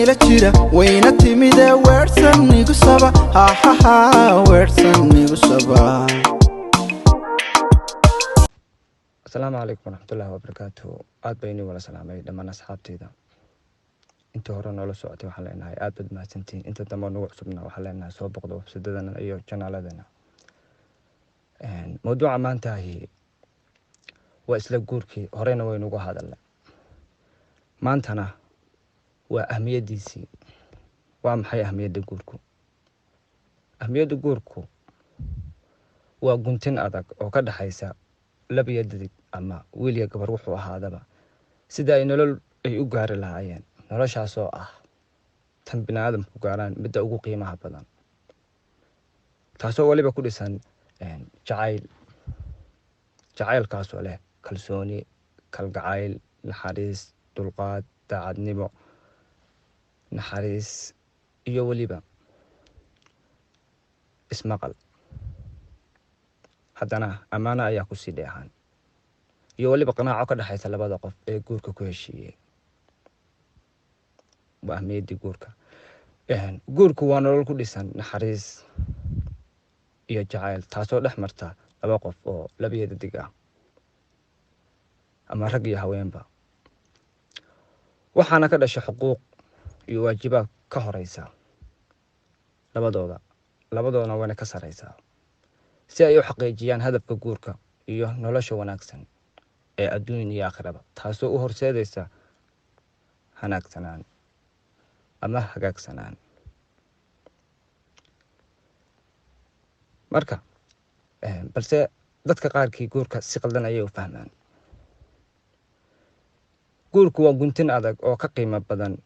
ila jira wayna timidee weerhsan igu saba hahaha weerhsan igu saba. Asalaamu calaykum waraxmatullaahi wabarakaatu. Aad baa inii wala salaamay dhammaan asxaabteyda. Intii hore noola socotay waxaan leenahay aad baad mahadsantihiin. Inta dambe nagu cusubna waxaan leenahay soo boqdo websadadana iyo janaaladana. Mawduuca maantaahi waa isla guurkii horeyna waynugu hadalnay, maantana waa ahmiyaddiisii. Waa maxay ahmiyadda guurku? Ahmiyadda guurku waa guntin adag oo ka dhexaysa lab iyo dadig ama wiil iyo gabar wuxuu ahaadaba, sida ay nolol ay u gaari lahaayeen, noloshaasoo ah tan bini aadamku gaaraan midda ugu qiimaha badan, taasoo weliba ku dhisan jacayl, jacaylkaasoo leh kalsooni, kalgacayl, naxariis, dulqaad, daacadnimo, naxariis iyo weliba ismaqal. Haddana ammaano ayaa kusii dheehan iyo weliba qanaaco ka dhexaysa labada qof ee guurka ku heshiiyey. Waa ahmiyaddii guurka. Guurku waa nolol ku dhisan naxariis iyo jacayl, taasoo dhex marta laba qof oo labiyo dadig ah ama rag iyo haweenba, waxaana ka dhasha xuquuq iyo waajibaad ka horeysa labadooda, labadoodana wayna ka sareysaa, si ay u xaqiijiyaan hadafka guurka iyo nolosha wanaagsan ee adduun iyo aakhiraba, taasoo u horseedaysa hanaagsanaan ama hagaagsanaan. Marka balse dadka qaarkii guurka si qaldan ayay u fahmaan. Guurku waa guntin adag oo ka qiimo badan